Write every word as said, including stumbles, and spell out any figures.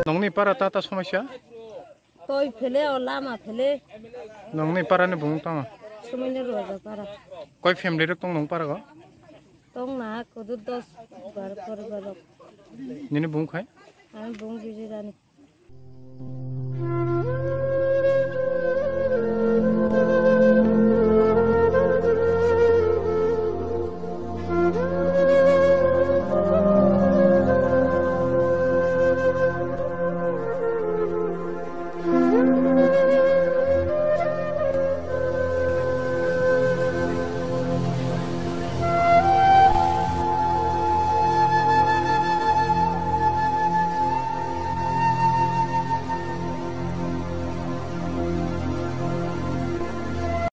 Nongni para tata somosya? Toi phele o lama phele. Nongni para ni bung tama? Sumaini roja para. Koi family rok tong nong para go? Tong na kudu dos bar poribar rok. Nini bung khai? Ani bung bijirani.